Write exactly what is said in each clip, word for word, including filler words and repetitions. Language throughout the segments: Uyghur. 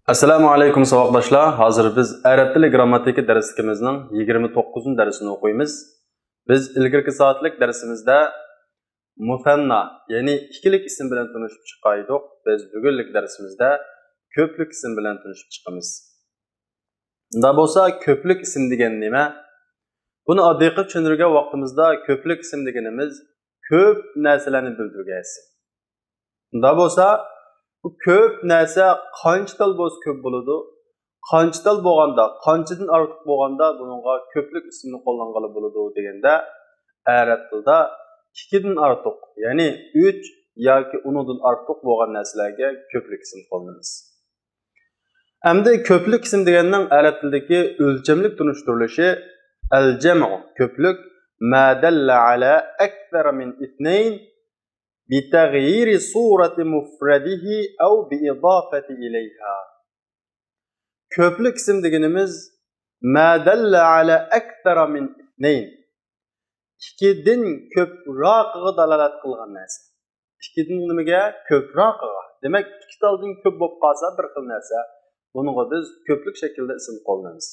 ئەسسالامۇ ئەلەيكۇم ساۋاقداشلار. ھازىر بىز ئەرەب تىلى گرامماتىكا دەرسلىكىمىزنىڭ يىگىرمە توققۇزىنچى دەرسىنى ئوقۇيمىز. بىز ئىلگىرىكى سائەتلىك دەرسىمىزدە مۇسەننا، يەنى ئىككىلىك ئىسىم بىلەن تونۇشۇپ چىقايدۇق. بىز بۈگۈنلۈك دەرسىمىزدە كۆپلۈك ئىسىم بىلەن تونۇشۇپ چىقىمىز. ئۇنداق بولسا كۆپلۈك ئىسىم دېگەن نېمە؟ بۇنى ئاددىي قىلىپ چۈشەندۈرگەن ۋاقتىمىزدا كۆپلۈك ئىسىم دېگىنىمىز كۆپ نەرسىلەرنى بىلدۈرگەن ئىسىم. ئۇنداق بولسا، بۇ كۆپ نەرسە قانچە تال بولسا كۆپ بولىدۇ؟ قانچە تال بولغاندا، قانچىدىن ئارتۇق بولغاندا بۇنىڭغا كۆپلۈك ئىسىمنى قوللانغىلى بولىدۇ دېگەندە، ئەرەب تىلىدا ئىككىدىن ئارتۇق، يەنى ئۈچ ياكى ئۇنىڭدىن ئارتۇق بولغان نەرسىلەرگە كۆپلۈك ئىسىم قوللىنىمىز. ئەمدى كۆپلۈك ئىسىم دېگەننىڭ ئەرەب تىلىدىكى ئۆلچەملىك تونۇشتۇرۇلۇشى الجمع، كۆپلۈك، ما دل على أكثر من اثنين بتغيير صورة مفرده أو بإضافة إليها. كۆپلۈك ئىسىم دېگىنىمىز ما دل على أكثر من اثنين، ئىككىدىن كۆپرەكىگە دالالەت قىلغان نەرسە. ئىككىدىن نېمىگە؟ كۆپرەكىگە. دېمەك، ئىككى تالدىن كۆپ بولۇپ قالسا بىر خىل نەرسە، بۇنىڭغا بىز كۆپلۈك شەكلىدە ئىسىم قوللىنىمىز.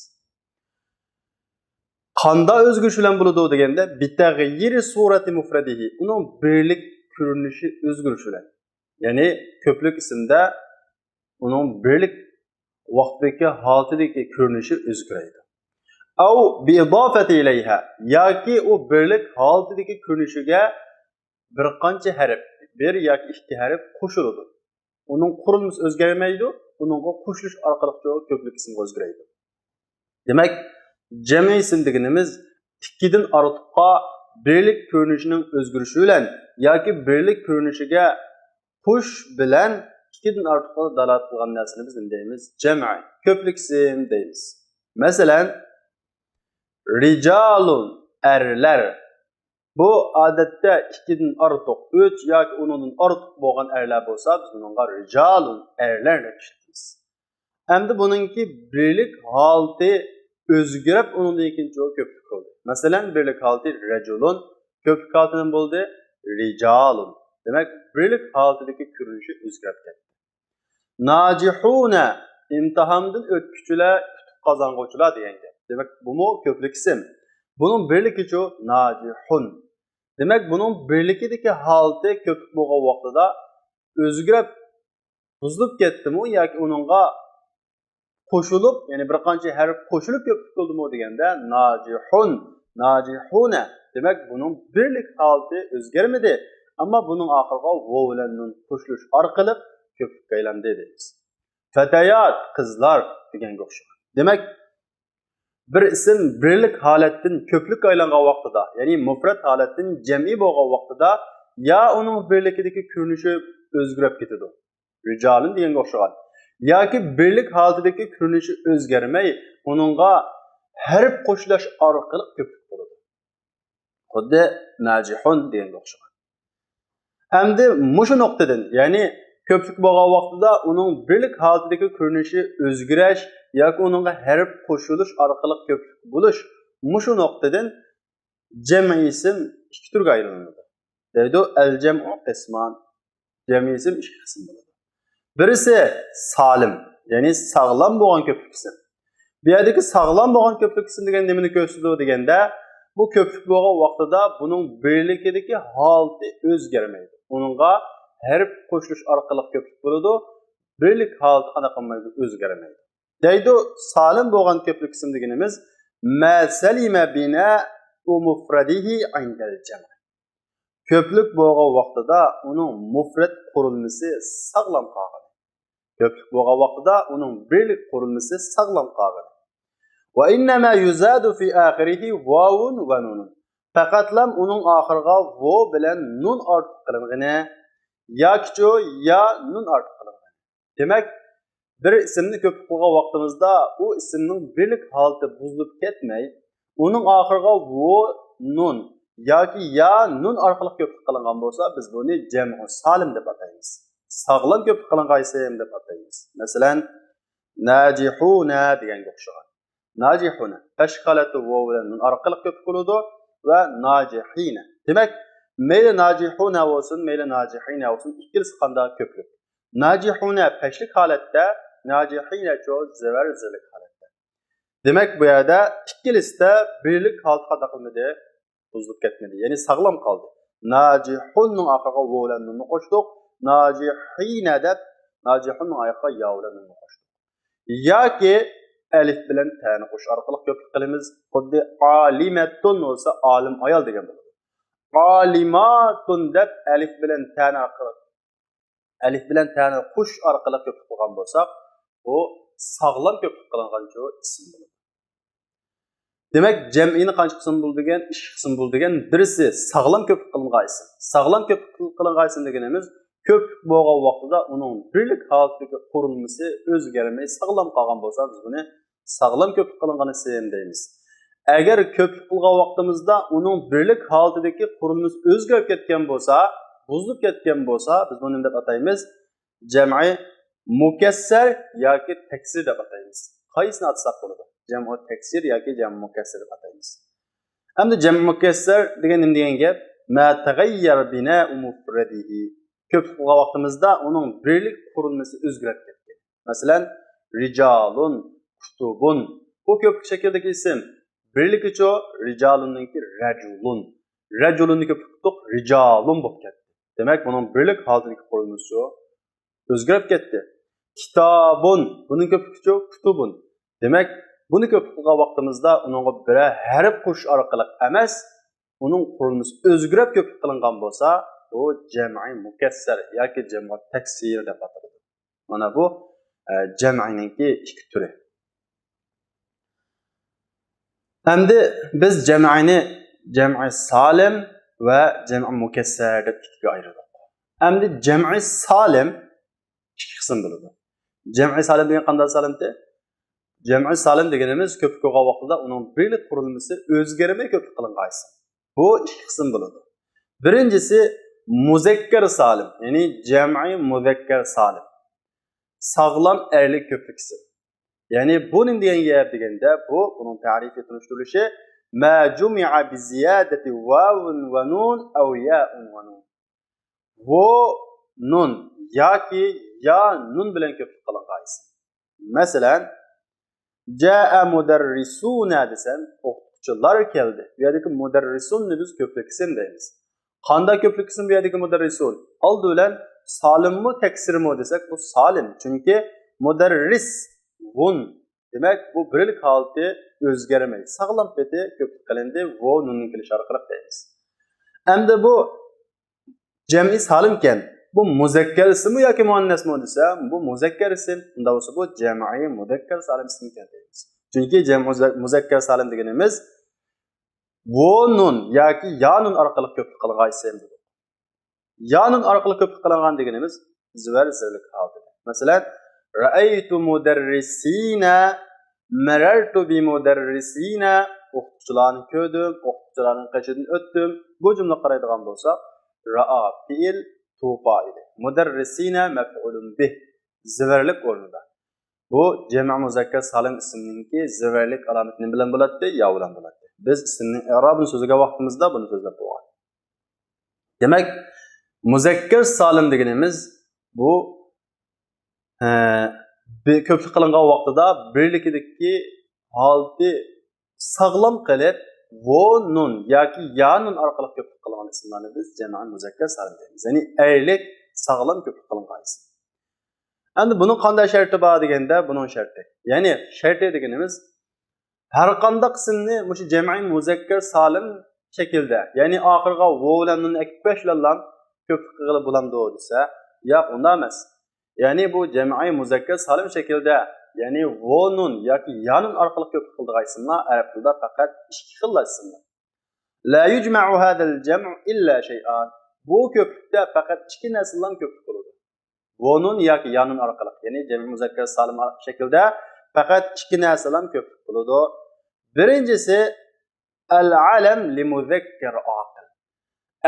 قانداق ئۆزگىرىش بىلەن بولىدۇ دېگەندە، بتغيير صورة مفرده، ئۇنىڭ بىرلىك كۆرۈنۈشى ئۆزگىرىش بىلەن. يەنى كۆپلۈك ئىسىمدە ئۇنىڭ بىرلىك ۋاقتىدىكى ھالىتىدىكى كۆرۈنۈشى ئۆزگىرەيدۇ. أو بإضافة إليها، ياكى ئۇ بىرلىك ھالىتىدىكى كۆرۈنۈشىگە بىر قانچە ھەرپ، بىر ياكى ئىككى ھەرپ قوشۇلىدۇ. ئۇنىڭ قۇرۇلمىسى ئۆزگەرمەيدۇ، ئۇنىڭغا قوشۇلۇش ئارقىلىق كۆپلۈك ئىسىمغا ئۆزگىرەيدۇ. دېمەك، جەمئىي ئىسىم دېگىنىمىز ئىككىدىن ئارتۇققا بىرلىك كۆرۈنۈشىنىڭ ئۆزگىرىشى بىلەن ياكى بىرلىك كۆرۈنۈشىگە قوش بىلەن ئىككىدىن ئارتۇققا دالالەت قىلغان نەرسىنى بىز نېمە دەيمىز؟ جەمئىي، كۆپلۈك ئىسىم دەيمىز. مەسىلەن، رىجالۇن، ئەرلەر. بۇ ئادەتتە ئىككىدىن ئارتۇق، ئۈچ ياكى ئۇنىڭدىن ئارتۇق بولغان ئەرلەر بولسا، بىز بۇنىڭغا رىجالۇن، ئەرلەر دەپ ئىشلىتىمىز. ئەمدى بۇنىڭكى بىرلىك ھالىتى ئۆزگىرىپ، ئۇنىڭدىن كېيىن كۆپلۈك بولدى. مەسىلەن، بىرلىك ھالىتى رەجۇلۇن، كۆپلۈك ھالىتى نېمە بولدى؟ رىجالۇن. دېمەك، بىرلىك ھالىتىدىكى كۆرۈنۈشى ئۆزگىرىپ كەتتى. ناجىھۇنە، ئىمتىھاندىن ئۆتكۈچىلەر، ئۇتۇق قازانغۇچىلار دېگەن گەپ. دېمەك، بۇمۇ كۆپلۈك ئىسىم. بۇنىڭ بىرلىكىچۇ؟ ناجىھۇن. دېمەك، بۇنىڭ بىرلىكىدىكى ھالىتى كۆپلۈك بولغان ۋاقتىدا ئۆزگىرىپ، بۇزۇلۇپ كەتتىمۇ ياكى ئۇنىڭغا قوشۇلۇپ، يەنى بىر قانچە ھەرپ قوشۇلۇپ كۆپلۈك بولدىمۇ دېگەندە، ناجىھۇن، ناجىھۇنە. دېمەك، بۇنىڭ بىرلىك ھالىتى ئۆزگەرمىدى. ئەمما بۇنىڭ ئاخىرىغا ۋاۋ بىلەن نۇن قوشۇلۇش ئارقىلىق كۆپلۈككە ئايلاندى دەيمىز. فەتەيات، قىزلار دېگەنگە ئوخشىغان. دېمەك، بىر ئىسىم بىرلىك ھالەتتىن كۆپلۈككە ئايلانغان ۋاقتىدا، يەنى مۇفرەت ھالەتتىن جەمئىي بولغان ۋاقتىدا، يا ئۇنىڭ بىرلىكىدىكى كۆرۈنۈشى ئۆزگىرىپ كېتىدۇ، رىجالىن دېگەنگە ئوخشىغان، ياكى بىرلىك ھالىتىدىكى كۆرۈنۈشى ئۆزگەرمەي، ئۇنىڭغا ھەرپ قوشۇلۇش ئارقىلىق كۆپلۈك بولىدۇ. خۇددى ناجىھۇن دېگەنگە ئوخشىغان. ئەمدى مۇشۇ نۇقتىدىن، يەنى كۆپلۈك بولغان ۋاقتىدا ئۇنىڭ بىرلىك ھالىتىدىكى كۆرۈنۈشى ئۆزگىرىش ياكى ئۇنىڭغا ھەرپ قوشۇلۇش ئارقىلىق كۆپلۈك بولۇش، مۇشۇ نۇقتىدىن جەمئىي ئىسىم ئىككى تۈرگە ئايرىلىدۇ. دەيدۇ، الجمع قسمان. جەمئىي ئىسىم ئىككى قىسىم بولىدۇ. بىرسى سالىم، يەنى ساغلام بولغان كۆپلۈك ئىسىم. بۇ يەردىكى ساغلام بولغان كۆپلۈك ئىسىم دېگەن نېمىنى كۆرسىتىدۇ دېگەندە، بۇ كۆپلۈك بولغان ۋاقتىدا بۇنىڭ بىرلىكىدىكى ھالىتى ئۆزگەرمەيدۇ. ئۇنىڭغا ھەرپ قوشۇلۇش ئارقىلىق كۆپلۈك بولىدۇ. بىرلىك ھالىتى قانداق قىلمايدۇ؟ ئۆزگەرمەيدۇ. دەيدۇ، سالىم بولغان كۆپلۈك ئىسىم دېگىنىمىز ما سلم بناء مفرده عند الجمع. كۆپلۈك بولغان ۋاقتىدا ئۇنىڭ مۇفرەت قۇرۇلمىسى ساغلام قالغىنى. كۆپلۈك بولغان ۋاقتىدا ئۇنىڭ بىرلىك قۇرۇلمىسى ساغلام قالغىنى. وإنما يزاد في آخره واو ونون. پەقەتلا ئۇنىڭ ئاخىرىغا ۋاۋ بىلەن نۇن ئارتۇق قىلىنغىنى، ياكىچۇ يا نۇن ئارتۇق قىلىنغىنى. دېمەك، بىر ئىسىمنى كۆپلۈك قىلغان ۋاقتىمىزدا ئۇ ئىسىمنىڭ بىرلىك ھالىتى بۇزۇلۇپ كەتمەي، ئۇنىڭ ئاخىرىغا ۋو، نۇن ياكى يا، نۇن ئارقىلىق كۆپلۈك قىلىنغان بولسا، بىز بۇنى جەمئۇ سالىم دەپ ئاتايمىز. ساغلام كۆپلۈك قىلىنغان ئىسىم دەپ ئاتايمىز. مەسىلەن، ناجىھۇنە دېگەنگە ئوخشىغان. ناجىھۇنە. پەشقالەتتە ۋاۋ بىلەن نۇن ئارقىلىق كۆپلۈك بولىدۇ ۋە ناجىھىنە. دېمەك، مەيلى ناجىھۇنە بولسۇن، مەيلى ناجىھىنە بولسۇن، ئىككىلىسى قانداق كۆپلۈك؟ ناجىھۇنە پەشلىك ھالەتتە، ناجىھىنەچۇ زىۋەر زىرلىك ھالەتتە. دېمەك، بۇ يەردە ئىككىلىسىدە بىرلىك ھالىتى قانداق قىلمىدى؟ بۇزۇلۇپ كەتمىدى. يەنى ساغلام قالدى. ناجىھۇننىڭ ئاخىرىغا ۋو بىلەن نۇننى قوشتۇق. ناجىھىنە دەپ، ناجىھۇننىڭ ئاخىرىغا يا بىلەن نۇننى قوشتۇق. ياكى ئەلىف بىلەن تەنى قوشۇش ئارقىلىق كۆپلۈك قىلىمىز. خۇددى ئالىمەتۇن بولسا ئالىم ئايال دېگەن بولىدۇ. ئالىماتۇن دەپ ئەلىف بىلەن تەنى ئارقىلىق، ئەلىف بىلەن تەنى قوشۇش ئارقىلىق كۆپلۈك قىلغان بولساق، بۇ ساغلام كۆپلۈك قىلىنغانچۇ ئىسىم بولىدۇ. دېمەك، جەمئىنى قانچە قىسىم بولىدىكەن؟ ئىككى قىسىم بولىدىكەن. بىرسى ساغلام كۆپلۈك قىلىنغان ئىسىم. ساغلام كۆپلۈك قىلىنغان ئىسىم دېگىنىمىز كۆپلۈك بولغان ۋاقتىدا ئۇنىڭ بىرلىك ھالىتىدىكى قۇرۇلمىسى ئۆزگەرمەي ساغلام قالغان بولسا، بىز بۇنى ساغلام كۆپلۈك قىلىنغان ئىسىم دەيمىز. ئەگەر كۆپلۈك قىلغان ۋاقتىمىزدا ئۇنىڭ بىرلىك ھالىتىدىكى قۇرۇلمىسى ئۆزگىرىپ كەتكەن بولسا، بۇزۇلۇپ كەتكەن بولسا، بىز بۇنى نېمە دەپ ئاتايمىز؟ جەمئى مۇكەسسەر ياكى تەكسىر دەپ ئاتايمىز. قايسىنى ئاتىساق بولىدۇ؟ جەمئى تەكسىر ياكى جەمئى مۇكەسسەر دەپ ئاتايمىز. ئەمدى جەمئى مۇكەسسەر دېگەن نېمە دېگەن گەپ؟ ما تەغەييەر بىنائۇ مۇفرەدىھى. كۆپلۈك قىلغان ۋاقتىمىزدا ئۇنىڭ بىرلىك قۇرۇلمىسى ئۆزگىرىپ كەتكەن. مەسىلەن، رىجالۇن، كۇتۇبۇن. بۇ كۆپلۈك شەكىلدىكى ئىسىم. بىرلىكىچۇ؟ رىجالۇننىڭكى رەجۇلۇن. رەجۇلۇننى كۆپلۈك قىلدۇق، رىجالۇن بولۇپ كەتتى. دېمەك، بۇنىڭ بىرلىك ھالىتىدىكى قۇرۇلمىسىچۇ؟ ئۆزگىرىپ كەتتى. كىتابۇن، بۇنىڭ كۆپلۈكىچۇ؟ كۇتۇبۇن. دېمەك، بۇنى كۆپلۈك قىلغان ۋاقتىمىزدا ئۇنىڭغا بىرەر ھەرپ قوشۇش ئارقىلىق ئەمەس، ئۇنىڭ قۇرۇلمىسى ئۆزگىرىپ كۆپلۈك قىلىنغان بولسا، بۇ جەمئى مۇكەسسەر ياكى جەمئى تەكسىر دەپ ئاتىلىدۇ. مانا بۇ، ئە، جەمئىنىڭكى ئىككى تۈرى. ئەمدى بىز جەمئىنى جەمئى سالىم ۋە جەمئى مۇكەسسەر دەپ ئىككىگە ئايرىدۇق. ئەمدى جەمئى سالىم ئىككى قىسىم بولىدۇ. جەمئى سالىم دېگەن قانداق سالىمتى؟ جەمئى سالىم دېگىنىمىز كۆپلۈك بولغان ۋاقتىدا ئۇنىڭ بىرلىك قۇرۇلمىسى ئۆزگەرمەي كۆپلۈك قىلىنغان ئىسىم. بۇ ئىككى قىسىم بولىدۇ. بىرىنچىسى مۇزەككەر سالىم، يەنى جەمئى مۇزەككەر سالىم. ساغلام ئەرلىك كۆپلۈك ئىسىم. يەنى بۇ نېمە دېگەن گەپ دېگەندە، بۇ، بۇنىڭ تەرىپى تونۇشتۇرۇلۇشى، ما جۇمىئە بىزىيادەتى ۋاۋۇن ۋە نۇن ئەۋ يائۇن ۋە نۇن. ۋو، نۇن ياكى يا نۇن بىلەن كۆپلۈك قىلىنغان ئىسىم. مەسىلەن، جائە مۇدەررىسۇنە دېسەم، ئوقۇتقۇچىلار كەلدى. بۇ يەردىكى مۇدەررىسۇننى بىز كۆپلۈك ئىسىم دەيمىز. قانداق كۆپلۈك ئىسىم بۇ يەردىكى مۇدەررىسۇن؟ ئالدى بىلەن سالىممۇ، تەكسىرمۇ دېسەك، بۇ سالىم. چۈنكى مۇدەررىس، ۋۇن. دېمەك، بۇ بىرلىك ھالىتى ئۆزگەرمەي، ساغلام پېتى كۆپلۈك قىلىندى، ۋو نۇننىڭ كېلىشى ئارقىلىق دەيمىز. ئەمدى بۇ جەمئى سالىمكەن، بۇ مۇزەككەر ئىسىممۇ ياكى مۇئەننەسمۇ دېسە، بۇ مۇزەككەر ئىسىم. ئۇنداق بولسا، بۇ جەمئى مۇزەككەر سالىم ئىسىمكەن دەيمىز. چۈنكى جەمئى مۇزە-، مۇزەككەر سالىم دېگىنىمىز ۋو نۇن ياكى يا نۇن ئارقىلىق كۆپلۈك قىلغان ئىسىم. يا نۇن ئارقىلىق كۆپلۈك قىلىنغان دېگىنىمىز زىۋەر زىرلىك ھالىتىدە. مەسىلەن، رەئەيتۇ مۇدەررىسىنە، مەرەرتۇ بىمۇدەررىسىنە، ئوقۇتقۇچىلارنى كۆردۈم، ئوقۇتقۇچىلارنىڭ قېشىدىن ئۆتتۈم. بۇ جۈملىگە قارايدىغان بولساق، رائا پېئىل، تۇ پائىلى، مۇدەررىسىنە مەپئۇلۇن بىھ، زىۋەرلىك ئورنىدا. بۇ جەمئى مۇزەككەر سالىم ئىسىمنىڭكى زىۋەرلىك ئالامىتى نېمە بىلەن بولاتتى؟ يا بىلەن بولاتتى. بىز ئىسىمنىڭ ئېرابىنى سۆزلىگەن ۋاقتىمىزدا بۇنى سۆزلەپ بولغان. دېمەك، مۇزەككەر سالىم دېگىنىمىز بۇ، ئە، بى-، كۆپلۈك قىلىنغان ۋاقتىدا بىرلىكىدىكى ھالىتى ساغلام قېلىپ، ۋو نۇن ياكى يا نۇن ئارقىلىق كۆپلۈك قىلىنغان ئىسىملارنى بىز جەمئى مۇزەككەر سالىم دەيمىز. يەنى ئەرلىك، ساغلام كۆپلۈك قىلىنغان ئىسىم. ئەمدى بۇنىڭ قانداق شەرتى بار دېگەندە، بۇنىڭ شەرتى. يەنى شەرتى دېگىنىمىز، ھەر قانداق ئىسىمنى مۇشۇ جەمئىي مۇزەككەر سالىم شەكىلدە، يەنى ئاخىرىغا ۋو بىلەن نۇن ئەكىپ بەرسىلەرلا كۆپلۈك قىلغىلى بولامدۇ دېسە، ياق، ئۇنداق ئەمەس. يەنى بۇ جەمئىي مۇزەككەر سالىم شەكىلدە، يەنى ۋو نۇن ياكى يا نۇن ئارقىلىق كۆپلۈك قىلىدىغان ئىسىملار ئەرەب تىلىدا پەقەت ئىككى خىللا ئىسىملار. لا يجمع هذا الجمع إلا شيئان. بۇ كۆپلۈكتە پەقەت ئىككى نەرسىلا كۆپلۈك بولىدۇ. ۋو نۇن ياكى يا نۇن ئارقىلىق، يەنى جەمئىي مۇزەككەر سالىم شەكىلدە پەقەت ئىككى نەرسىلا كۆپلۈك بولىدۇ. بىرىنچىسى، ئەل ئەلەم لىمۇزەككەر ئاقىل.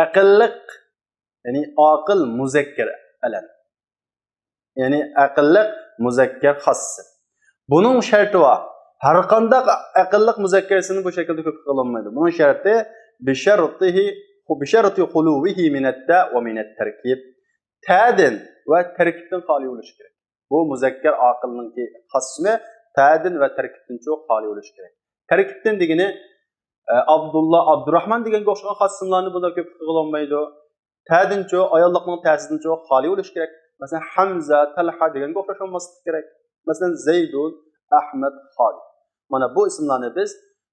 ئەقىللىق، يەنى ئاقىل مۇزەككەر ئەلەم. يەنى ئەقىللىق مۇزەككەر خاس ئىسىم. بۇنىڭ شەرتى بار. ھەر قانداق ئەقىللىق مۇزەككەر ئىسىمنى بۇ شەكىلدە كۆپلۈك قىلىنمايدۇ. بۇنىڭ شەرتى بىشەرتىھى، بىشەرتى خۇلۇۋىھى مىنەتتە ۋە مىنەت تەركىب. تەدىن ۋە تەركىبتىن خالىي بولۇشى كېرەك. بۇ مۇزەككەر ئاقىلنىڭكى خاس ئىسمى تەدىن ۋە تەركىبتىنچۇ خالىي بولۇشى كېرەك. تەركىبتىن دېگىنى، ئە، ئابدۇللا، ئابدۇراخمان دېگەنگە ئوخشىغان خاس ئىسىملارنى بۇنداق كۆپ قىلغىلى بولمايدۇ. تەدىنچۇ، ئاياللىقنىڭ تەسىدىنچۇ خالىي بولۇشى كېرەك. مەسىلەن، ھەمزە، تەلھە دېگەنگە ئوخشاش بولماسلىقى كېرەك. مەسىلەن، زەيدۇن، ئەھمەد، خالىد. مانا بۇ ئىسىملارنى بىز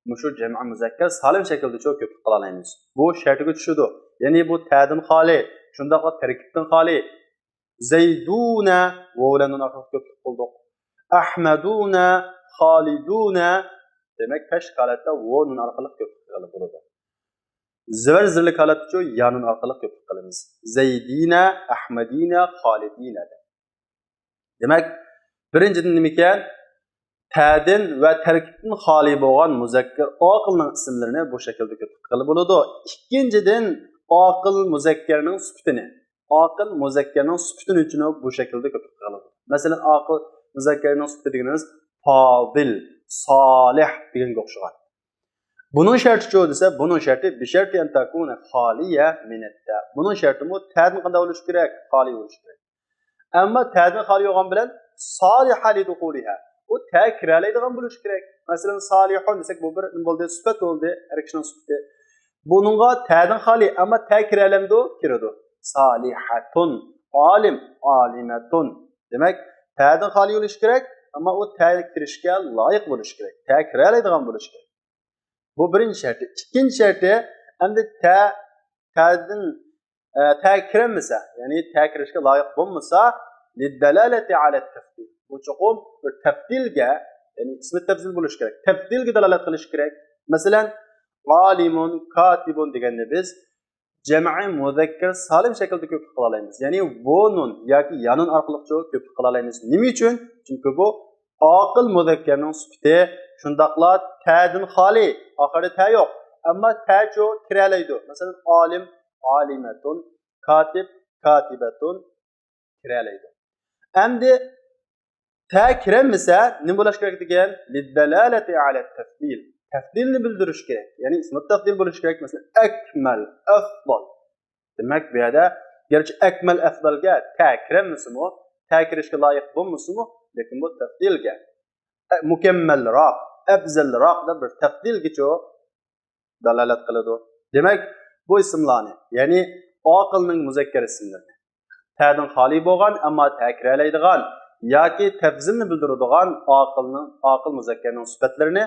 مۇشۇ جەمئىي مۇزەككەر سالىم شەكلىدىچۇ كۆپ قىلالايمىز. بۇ شەرتىگە چۈشىدۇ. يەنى بۇ تەدىن خالىي، شۇنداقلا تەركىبتىن خالىي. زەيدۇنە، ۋاۋ بىلەن نۇن ئارقىلىق كۆپلۈك قىلدۇق. ئەھمەدۇنە، خالىدۇنە. دېمەك، پەشلىك ھالەتتە ۋاۋ نۇن ئارقىلىق كۆپلۈك قىلغىلى بولىدۇ. زېۋەر زېرلىك ھالەتتىچۇ يا نۇن ئارقىلىق كۆپلۈك قىلىمىز. زەيدىنە، ئەھمەدىنە، خالىدىنە دەپ. دېمەك، بىرىنچىدىن نېمىكەن؟ تەدىن ۋە تەركىبتىن خالىي بولغان مۇزەككەر ئاقىلنىڭ ئىسىملىرىنى بۇ شەكىلدە كۆپلۈك قىلغىلى بولىدۇ. ئىككىنچىدىن، ئاقىل مۇزەككەرنىڭ سۈپىتىنى، ئاقىل مۇزەككەرنىڭ سۈپىتىنى ئۈچۈن بۇ شەكىلدە كۆپلۈك قىلغىلى بولىدۇ. مەسىلەن، ئاقىل مۇزەككەرنىڭ سۈپىتى دېگىنىمىز پازىل، سالىھ دېگەنگە ئوخشىغان. بۇنىڭ شەرتىچۇ دېسە، بۇنىڭ شەرتى بىشەرتى ئەن تەكۇنە خالىيە مىنەتتە. بۇنىڭ شەرتىمۇ تەدىن قانداق بولۇشى كېرەك؟ خالىي بولۇشى كېرەك. ئەمما تەدىن خالىي بولغان بىلەن سالىھە لىدۇخۇلىھە. ئۇ تە كىرەلەيدىغان بولۇشى كېرەك. مەسىلەن، سالىھۇن دېسەك، بۇ بىر نېمە بولدى؟ سۈپەت بولدى، ئەر كىشىنىڭ سۈپىتى. بۇنىڭغا تەدىن خالىي، ئەمما تە كىرەلەمدۇ؟ كىرىدۇ. سالىھەتۇن، ئالىم، ئالىمەتۇن. دېمەك، تەدىن خالىي بولۇشى كېرەك، ئەمما ئۇ تە كىرىشكە لايىق بولۇشى كېرەك. تە كىرەلەيدىغان بولۇشى كېرەك. بۇ بىرىنچى شەرتى. ئىككىنچى شەرتى، ئەمدى تە، تەدىن، ئە، تە كىرەلمىسە، يەنى تە كىرىشكە لايىق بولمىسا، لىددالالەتى ئالە تەفدىل. بۇ چوقۇم بىر تەفدىلگە، يەنى ئىسمى تەفزىل بولۇشى كېرەك. تەفدىلگە دالالەت قىلىشى كېرەك. مەسىلەن، ئالىمۇن، كاتىبۇن دېگەننى بىز جەمئىي مۇزەككەر سالىم شەكلىدە كۆپلۈك قىلالايمىز. يەنى ۋو نۇن ياكى يا نۇن ئارقىلىقچۇ كۆپلۈك قىلالايمىز. نېمە ئۈچۈن؟ چۈنكى بۇ ئاقىل مۇزەككەرنىڭ سۈپىتى، شۇنداقلا تەدىن خالىي، ئاخىرىدا تە يوق. ئەمما تەچۇ كىرەلەيدۇ. مەسىلەن، ئالىم، ئالىمەتۇن، كاتىب، كاتىبەتۇن كىرەلەيدۇ. ئەمدى تە كىرەلمىسە، نېمە بولۇش كېرەك دېگەن؟ لىددالالەتى ئالە تەفدىل. تەفدىلنى بىلدۈرۈش كېرەك. يەنى ئىسمى تەفدىل بولۇش كېرەك. مەسىلەن، ئەكمەل، ئەفضال. دېمەك، بۇ يەردە گەرچە ئەكمەل، ئەفزەلگە تە كىرەلمىسىمۇ، تە كىرىشكە لايىق بولمىسىمۇ، لېكىن بۇ تەفدىلگە، ئە، مۇكەممەلراق، ئەپزەلراق دەپ بىر تەفدىلگىچۇ دالالەت قىلىدۇ. دېمەك، بۇ ئىسىملارنى، يەنى ئاقىلنىڭ مۇزەككەر ئىسىملىرىنى، تەدىن خالىي بولغان، ئەمما تە كىرەلەيدىغان ياكى تەفزىلنى بىلدۈرىدىغان ئاقىلنىڭ، ئاقىل مۇزەككەرنىڭ سۈپەتلىرىنى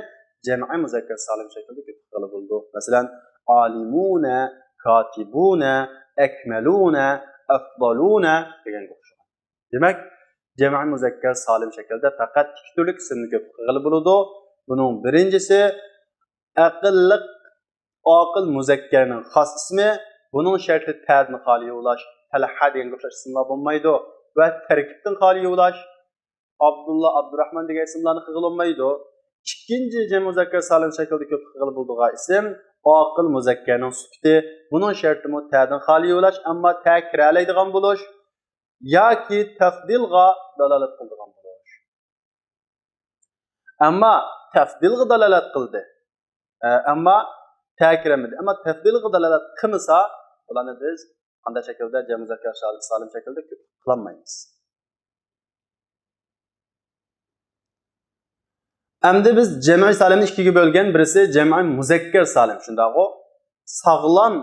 جەمئىي مۇزەككەر سالىم شەكلىدە كۆپلۈك قىلغىلى بولىدۇ. مەسىلەن، ئالىمۇنە، كاتىبۇنە، ئەكمەلۇنە، ئەفزالۇنە دېگەنگە ئوخشىغان. دېمەك، جەمئىي مۇزەككەر سالىم شەكىلدە پەقەت ئىككى تۈرلۈك ئىسىمنى كۆپلۈك قىلغىلى بولىدۇ. بۇنىڭ بىرىنچىسى، ئەقىللىق ئاقىل مۇزەككەرنىڭ خاس ئىسمى، بۇنىڭ شەرتى تەدىن خالىي بولاش، تەلھە دېگەنگە ئوخشاش ئىسىملار بولمايدۇ ۋە تەركىبتىن خالىي بولاش، ئابدۇللا، ئابدۇراخمان دېگەن ئىسىملارنى قىلغىلى بولمايدۇ. ئىككىنچى جەمئىي مۇزەككەر سالىم شەكلىدە كۆپلۈك قىلغىلى بولىدىغان ئىسىم ئاقىل مۇزەككەرنىڭ سۈپىتى. بۇنىڭ شەرتىمۇ تەدىن خالىي بولاش، ئەمما تە كىرەلەيدىغان بولۇش ياكى تەفدىلغا دالالەت قىلىدىغان بولۇش. ئەمما تەفدىلغا دالالەت قىلدى. ئە، ئەمما تە كىرەلمىدى. ئەمما تەفدىلغا دالالەت قىلمىسا، بۇلارنى بىز قانداق شەكىلدە جەمئىي مۇزەككەر سالىم شەكىلدە كۆپ قىلالمايمىز. ئەمدى بىز جەمئىي سالىمنى ئىككىگە بۆلگەن، بىرسى جەمئىي مۇزەككەر سالىم، شۇنداقغۇ؟ ساغلام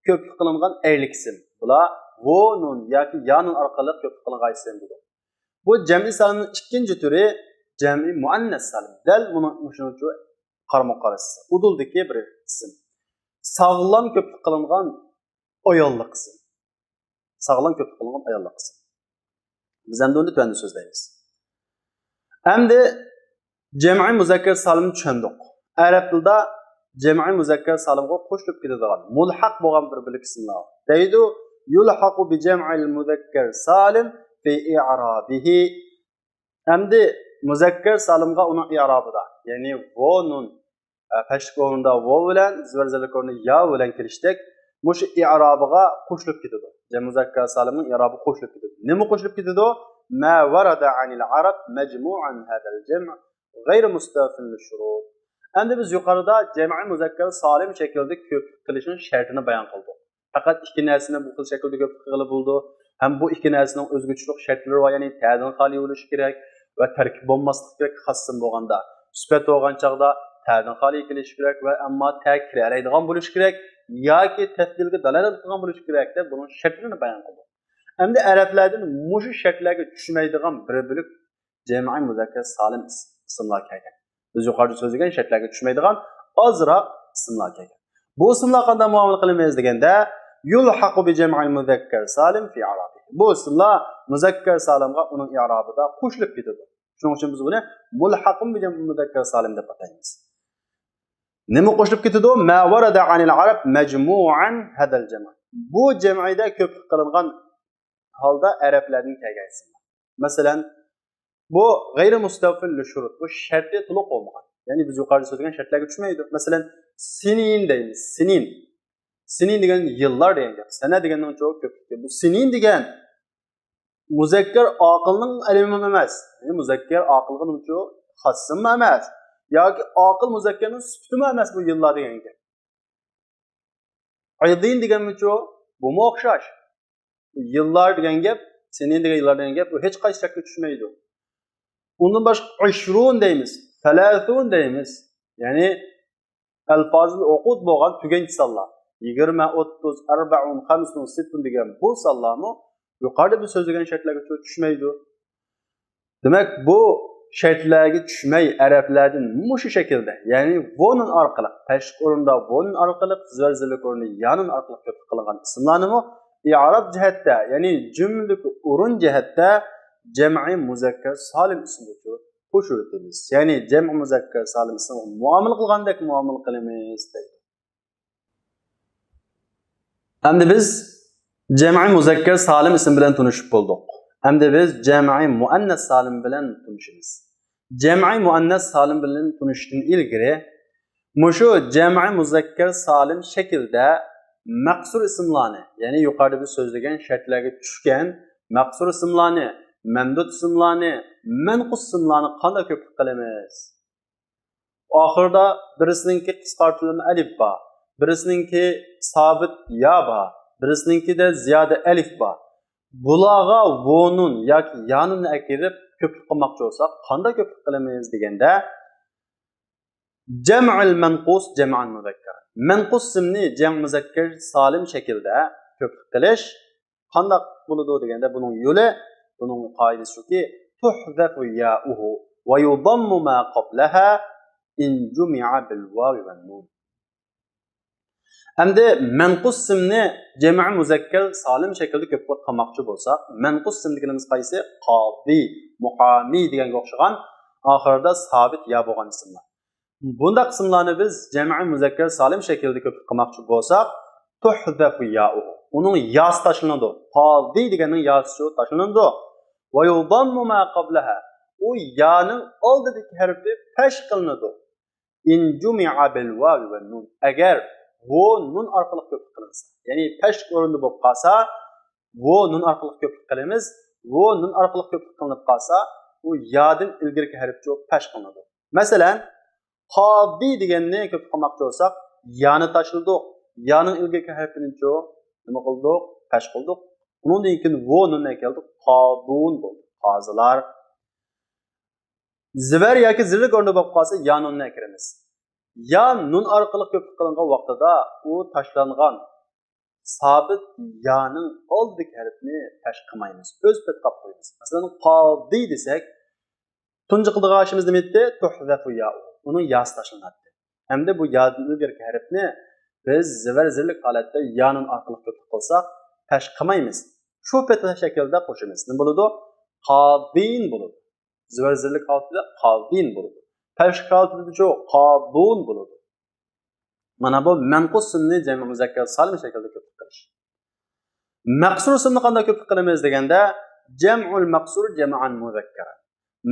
كۆپلۈك قىلىنغان ئەينەك ئىسىم. بۇلار ۋو نۇن ياكى يا نۇن ئارقىلىق كۆپلۈك قىلىنغان ئىسىم بولىدۇ. بۇ جەمئىي سالىمنىڭ ئىككىنچى تۈرى جەمئىي مۇئەننەس سالىم. دەل مۇنىڭ، مۇشۇنىڭچۇ قارىمۇ قارىسىز. ئۇدۇلدىكى بىر ئىسىم. ساغلام كۆپلۈك قىلىنغان ئاياللىق ئىسىم. ساغلام كۆپلۈك قىلىنغان ئاياللىق ئىسىم. بىز ئەمدى ئۇنى تۆۋەندە سۆزلەيمىز. ئەمدى جەمئىي مۇزەككەر سالىمنى چۈشەندۇق. ئەرەب تىلىدا جەمئىي مۇزەككەر سالىمغا قوشۇلۇپ كېتىدىغان، مۇلھەق بولغان بىر بۆلەك ئىسىملار بار. دەيدۇ، يۇلھەقۇ بىجەمئىل مۇزەككەر سالىم فى ئىئرابىھى. ئەمدى مۇزەككەر سالىمغا ئۇنىڭ ئىئرابىدا، يەنى ۋو نۇن، ئە، پەشلىك ئورنىدا ۋو بىلەن، زېۋەر زېرلىك ئورنىدا يا بىلەن كېلىشتەك، مۇشۇ ئىئرابىغا قوشۇلۇپ كېتىدۇ. جەمئىي مۇزەككەر سالىمنىڭ ئىئرابىغا قوشۇلۇپ كېتىدۇ. نېمە قوشۇلۇپ كېتىدۇ؟ ما ۋەرەدە ئەنىل ئەرەب مەجمۇئەن ھەزەل جەمئ غەيرى مۇستەفىن لىششۇرۇت. ئەمدى بىز يۇقىرىدا جەمئىي مۇزەككەر سالىم شەكلىدە كۆپلۈك قىلىشنىڭ شەرتىنى بايان قىلدۇق. پەقەت ئىككى نەرسىنى بۇ خىل شەكىلدە كۆپلۈك قىلغىلى بولىدۇ. ھەم بۇ ئىككى نەرسىنىڭ ئۆزگىچىلىك شەرتلىرى بار، يەنى تەدىن خالىي بولۇشى كېرەك ۋە تەركىب بولماسلىقى كېرەك. خاس ئىسىم بولغاندا، سۈپەت بولغان چاغدا تەدىن خالىي كېلىشى كېرەك ۋە ئەمما تە كىرەلەيدىغان بولۇشى كېرەك ياكى تەسدىلگە دالالەت قىلغان بولۇشى كېرەك دەپ بۇنىڭ شەرتلىرىنى بايان قىلدۇق. ئەمدى ئەرەبلەردىن مۇشۇ شەرتلەرگە چۈشمەيدىغان بىر بۆلەك جەمئىي مۇزەككەر سالىم ئىس-، ئىسىملار كەلگەن. بىز يۇقىرىدا سۆزلىگەن شەرتلەرگە چۈشمەيدىغان ئازراق ئىسىملار كەلگەن. بۇ ئىسىملار قانداق مۇئامىلە قىلىمىز دېگەندە، يۇلھەقۇ بىجەمئىل مۇزەككەر سالىم فى ئىئرابى. بۇ ئىسىملار مۇزەككەر سالىمغا ئۇنىڭ ئىئرابىدا قوشۇلۇپ كېتىدۇ. شۇنىڭ ئۈچۈن بىز بۇنى مۇلھەقۇن بىجەمئىل مۇزەككەر سالىم دەپ ئاتايمىز. نېمە قوشۇلۇپ كېتىدۇ؟ ما ۋەرەدە ئەنىل ئەرەب مەجمۇئەن ھەدەل جەمئ. بۇ جەمئىدە كۆپلۈك قىلىنغان ھالدا ئەرەبلەردىن كەلگەن ئىسىملار. مەسىلەن، بۇ غەيرى مۇستەۋفىن لىشۇرۇت. بۇ شەرتى تولۇق بولمىغان. يەنى بىز يۇقىرىدا سۆزلىگەن شەرتلەرگە چۈشمەيدۇ. مەسىلەن، سىنىن دەيمىز. سىنىن. سىنىن دېگەن يىللار دېگەن گەپ. سەنە دېگەننىڭ چوڭ كۆپلۈكى. بۇ سىنىن دېگەن مۇزەككەر ئاقىلنىڭ ئەلىمى ئەمەس. يەنى مۇزەككەر ئاقىلغا نېمىچۇ خاس ئىسىممۇ ئەمەس. ياكى ئاقىل مۇزەككەرنىڭ سۈپىتىمۇ ئەمەس بۇ يىللار دېگەن گەپ. ئىزىن دېگەنمىچۇ؟ بۇمۇ ئوخشاش. يىللار دېگەن گەپ، سىنىن دېگەن يىللار دېگەن گەپ، ئۇ ھېچقايسى شەرتكە چۈشمەيدۇ. ئۇندىن باشقا ئىشرۇن دەيمىز، سەلەسۇن دەيمىز. يەنى ئەلفازىل ئوقۇد بولغان تۈگەنچى سانلار. يىگىرمە، ئوتتۇز، ئەربەئۇن، خەمسۇن، سىتتۇن دېگەن بۇ سانلارمۇ يۇقىرىدا بىز سۆزلىگەن شەرتلەرگە چۈشمەيدۇ. دېمەك، بۇ شەرتلەرگە چۈشمەي ئەرەبلەردىن مۇشۇ شەكىلدە، يەنى ۋو نۇن ئارقىلىق، پەشلىك ئورنىدا ۋو نۇن ئارقىلىق، زۆرزىرلىك ئورنىدا يا نۇن ئارقىلىق كۆپلۈك قىلىنغان ئىسىملارنىمۇ ئىئراب جەھەتتە، يەنى جۈملىدىكى ئورۇن جەھەتتە جەمئىي مۇزەككەر سالىم ئىسىمغا قوشۇۋېتىمىز. يەنى جەمئىي مۇزەككەر سالىم ئىسىمغا مۇئامىلە قىلغاندەك مۇئامىلە قىلىمىز دەيدۇ. ئەمدى بىز جەمئىي مۇزەككەر سالىم ئىسىم بىلەن تونۇشۇپ بولدۇق. ئەمدى بىز جەمئىي مۇئەننەس سالىم بىلەن تونۇشىمىز. جەمئىي مۇئەننەس سالىم بىلەن تونۇشۇشتىن ئىلگىرى مۇشۇ جەمئىي مۇزەككەر سالىم شەكىلدە مەقسۇر ئىسىملارنى، يەنى يۇقىرىدا بىز سۆزلىگەن شەرتلەرگە چۈشكەن مەقسۇر ئىسىملارنى، مەمدۇت ئىسىملارنى، مەنقۇس ئىسىملارنى قانداق كۆپلۈك قىلىمىز؟ ئاخىرىدا بىرسىنىڭكى قىسقارتىلما ئەلىپ بار، بىرسىنىڭكى سابىت يا بار، بىرسىنىڭكىدە زىيادە ئەلىپ بار. بۇلارغا ۋو نۇن ياكى يا نۇننى ئەكىرىپ كۆپلۈك قىلماقچى بولساق، قانداق كۆپلۈك قىلىمىز دېگەندە، جەمئىل مەنقۇس جەمئەن مۇزەككەر. مەنقۇس ئىسىمنى جەمئىي مۇزەككەر سالىم شەكىلدە كۆپلۈك قىلىش قانداق بولىدۇ دېگەندە، بۇنىڭ يولى، بۇنىڭ قائىدىسى شۇكى، تۇھزەفۇ ياؤۇھۇ ۋە يۇضاممۇ ما قابلەھا ئىن جۇمىئە بىل ۋاۋى ۋەن نۇن. ئەمدى مەنقۇس ئىسىمنى جەمئىي مۇزەككەر سالىم شەكىلدە كۆپلۈك قىلماقچى بولساق، مەنقۇس ئىسىم دېگىنىمىز قايسى؟ قازى، مۇھامى دېگەنگە ئوخشىغان ئاخىرىدا سابىت يا بولغان ئىسىملار. بۇنداق ئىسىملارنى بىز جەمئىي مۇزەككەر سالىم شەكلىدە كۆپلۈك قىلماقچى بولساق، تۇھزەفۇ ياؤۇھۇ. ئۇنىڭ ياسى تاشلىنىدۇ. قازى دېگەننىڭ ياسى شۇ تاشلىنىدۇ. ۋە يۇضاممۇ ما قابلەھا. ئۇ يانىڭ ئالدىدىكى ھەرپى پەش قىلىنىدۇ. ئىن جۇمىئە بىل ۋاۋى ۋە نۇن. ئەگەر ۋو نۇن ئارقىلىق كۆپلۈك قىلىنسا، يەنى پەشلىك ئورنىدا بولۇپ قالسا، ۋو نۇن ئارقىلىق كۆپلۈك قىلىمىز. ۋو نۇن ئارقىلىق كۆپلۈك قىلىنىپ قالسا، ئۇ يادىن ئىلگىرىكى ھەرپچۇ پەش قىلىنىدۇ. مەسىلەن، قازى دېگەننى كۆپلۈك قىلماقچى بولساق، يانى تاشلىدۇق. يانىڭ ئىلگىرىكى ھەرپىنىچۇ نېمە قىلدۇق؟ پەش قىلدۇق. ئۇنىڭدىن كېيىن ۋو نۇن ئەكەلدۇق. قازۇن بولدى. قازىلار. زىۋەر ياكى زىرلىك ئورنىدا بولۇپ قالسا، يا نۇننى ئەكىرىمىز. يا نۇن ئارقىلىق كۆپلۈك قىلىنغان ۋاقتىدا ئۇ تاشلانغان سابىت يانىڭ ئالدىدىكى ھەرپنى پەش قىلمايمىز. ئۆز پېتىگە ئاپ قويىمىز. مەسىلەن، قازى دېسەك، تۇنجى قىلىدىغان ئىشىمىز نېمە ئىدى؟ تۇھزەفۇ ياؤۇ. ئۇنىڭ ياسى تاشلىناتتى. ئەمدى بۇ يادىن ئىلگىرىكى ھەرپنى بىز زىۋەر زىرلىك ھالەتتە يا نۇن ئارقىلىق كۆپلۈك قىلساق، پەش قىلمايمىز. شۇ پېتى شەكىلدە قوشىمىز. نېمە بولىدۇ؟ قازىن بولىدۇ. زىۋەر زىرلىك ھالىتىدە قازىن بولىدۇ. پەشلىك ھالىتىدىچۇ؟ قازۇن بولىدۇ. مانا بۇ مەنقۇس ئىسىمنى جەمئىي مۇزەككەر سالىم شەكلىدە كۆپلۈك قىلىش. مەقسۇر ئىسىمنى قانداق كۆپلۈك قىلىمىز دېگەندە، جەمئۇل مەقسۇر جەمئەن مۇزەككەر.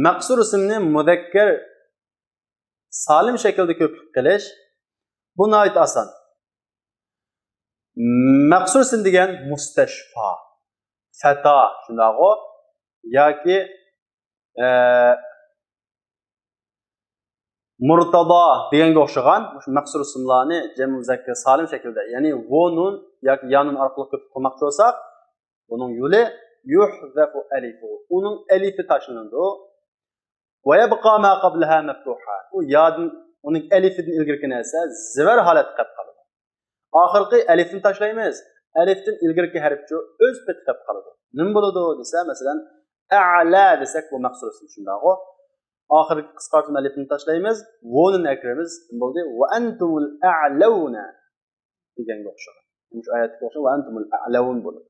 مەقسۇر ئىسىمنى مۇزەككەر سالىم شەكلىدە كۆپلۈك قىلىش، بۇ ناھايىتى ئاسان. مەقسۇر ئىسىم دېگەن مۇستەشفا، فەتا، شۇنداقغۇ؟ ياكى، ئە، مۇرتادا دېگەنگە ئوخشىغان مۇشۇ مەقسۇر ئىسىملارنى جەمئىي مۇزەككەر سالىم شەكلىدە، يەنى ۋو نۇن ياكى يا نۇن ئارقىلىق كۆپلۈك قىلماقچى بولساق، بۇنىڭ يولى يۇھزەفۇ ئەلىفۇ. ئۇنىڭ ئەلىفى تاشلىنىدۇ. ۋە يەبقا ما قەبلەھا مەفتۇھا. ئۇ يادىن، ئۇنىڭ ئەلىفىدىن ئىلگىرىكى نەرسە زىۋەر ھالەتتە قېلىپ قالىدۇ. ئاخىرقى ئەلىفنى تاشلايمىز. ئەلىفتىن ئىلگىرىكى ھەرپچۇ ئۆز پېتى قېلىپ قالىدۇ. نېمە بولىدۇ دېسە، مەسىلەن، ئەلە دېسەك، بۇ مەخسۇس ئىسىم شۇنداقغۇ. ئاخىرقى قىسقارتما ئەلىفنى تاشلايمىز، ۋونىنى ئەكىرىمىز. نېمە بولدى؟ ۋە ئەنتۇمۇل ئەلەۋنە دېگەنگە ئوخشىغان. مۇشۇ ئايەتتىكى ئوخشاش، ۋە ئەنتۇمۇل ئەلەۋن بولىدۇ.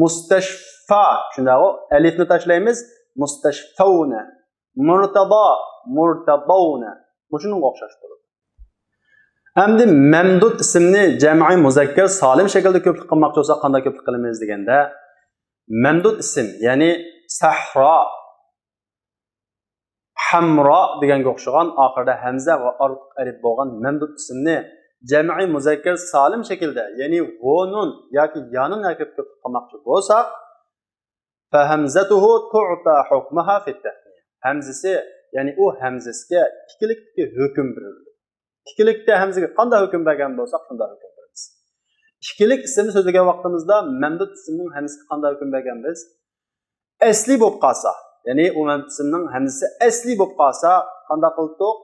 مۇستەشفا، شۇنداقغۇ. ئەلىفنى تاشلايمىز، مۇستەشفەۋنە. مۇرتەدا، مۇرتەدەۋنە. مۇشۇنىڭغا ئوخشاش بولىدۇ. ئەمدى مەمدۇد ئىسىمنى جەمئىي مۇزەككەر سالىم شەكىلدە كۆپلۈك قىلماقچى بولساق، قانداق كۆپلۈك قىلىمىز دېگەندە، مەمدۇد ئىسىم، يەنى سەھرا، ھەمرا دېگەنگە ئوخشىغان ئاخىرىدا ھەمزە ۋە ئارتۇق ئەلىپ بولغان مەمدۇد ئىسىمنى جەمئىي مۇزەككەر سالىم شەكىلدە، يەنى ۋونۇن ياكى يانۇن ئەكىرىپ كۆپلۈك قىلماقچى بولساق، فهمزته تعطى حكمها في التثنية. ھەمزىسى، يەنى ئۇ ھەمزىسىگە ئىككىلىكتىكى ھۆكۈم بېرىلىدۇ. ئىككىلىكتە ھەمزىگە قانداق ھۆكۈم بەرگەن بولساق، شۇنداق ھۆكۈم بېرىمىز. ئىككىلىك ئىسىمنى سۆزلىگەن ۋاقتىمىزدا مەمدۇد ئىسىمنىڭ ھەمزىسىگە قانداق ھۆكۈم بەرگەنبىز؟ ئەسلى بولۇپ قالسا، يەنى ئۇ مەمدۇد ئىسىمنىڭ ھەمزىسى ئەسلى بولۇپ قالسا، قانداق قىلدۇق؟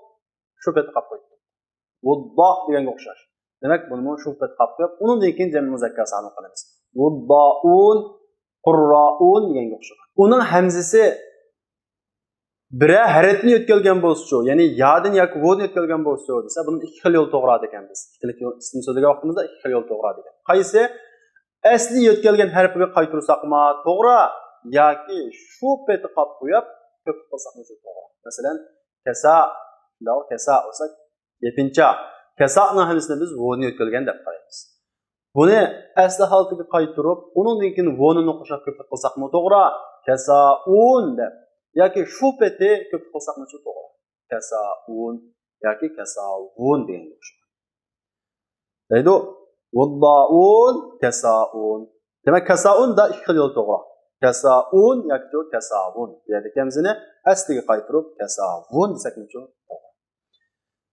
شۇ پېتى قاپ قويدۇق. ۋۇددا دېگەنگە ئوخشاش. دېمەك، بۇنىمۇ شۇ پېتى قاپ قويۇپ، ئۇنىڭدىن كېيىن جەمئىي مۇزەككەر سالىم قىلىمىز. ۋۇددائۇن، قۇررائۇن دېگەنگە ئوخشىغان. ئۇنىڭ ھەمزىسى بىرەر ھەرپنى يۆتكەلگەن بولسىچۇ، يەنى يادىن ياكى ۋودىن يۆتكەلگەن بولسىچۇ دېسە، بۇنى ئىككى خىل يول توغرا دېگەنبىز. ئىككىلىك يول، ئىسىمنى سۆزلىگەن ۋاقتىمىزدا ئىككى خىل يول توغرا دېگەن. قايسى؟ ئەسلى يۆتكەلگەن ھەرپىگە قايتۇرساقمۇ توغرا ياكى شۇ پېتى قاپ قويۇپ، كۆپلۈك قىلساقمۇ شۇ توغرا. مەسىلەن، كەسا، شۇنداقغۇ، كەسا بولسا، يېپىنچاق. كەسانىڭ ھەمزىسىنى بىز ۋودىن يۆتكەلگەن دەپ قارايمىز. بۇنى ئەسلى ھالىتىگە قايتۇرۇپ، ئۇنىڭدىن كېيىن ۋونىنى قوشۇپ كۆپلۈك قىلساقمۇ توغرا، كەسائۇن دەپ. ياكى شۇ پېتى كۆپلۈك قىلساقمۇ شۇ توغرا. كەسائۇن ياكى كەساۋۇن دېگەنگە ئوخشايدۇ. دەيدۇ. ۋۇددائۇن، كەسائۇن. دېمەك، كەسائۇن دا ئىككى خىل يول توغرا. كەسائۇن ياكى كەساۋۇن. بۇ يەردىكى ھەمزىنى ئەسلىگە قايتۇرۇپ، كەساۋۇن دېسەكمۇ توغرا.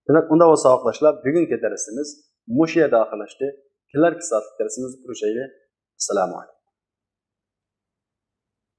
دېمەك، ئۇنداق بولسا، ساۋاقداشلار، بۈگۈنكى دەرسىمىز مۇشۇ يەردە ئاخىرلاشتى. كېلەركى سائەتلىك دەرسىمىزدە كۆرۈشەيلى. ئەسسالامۇ ئەلەيكۇم.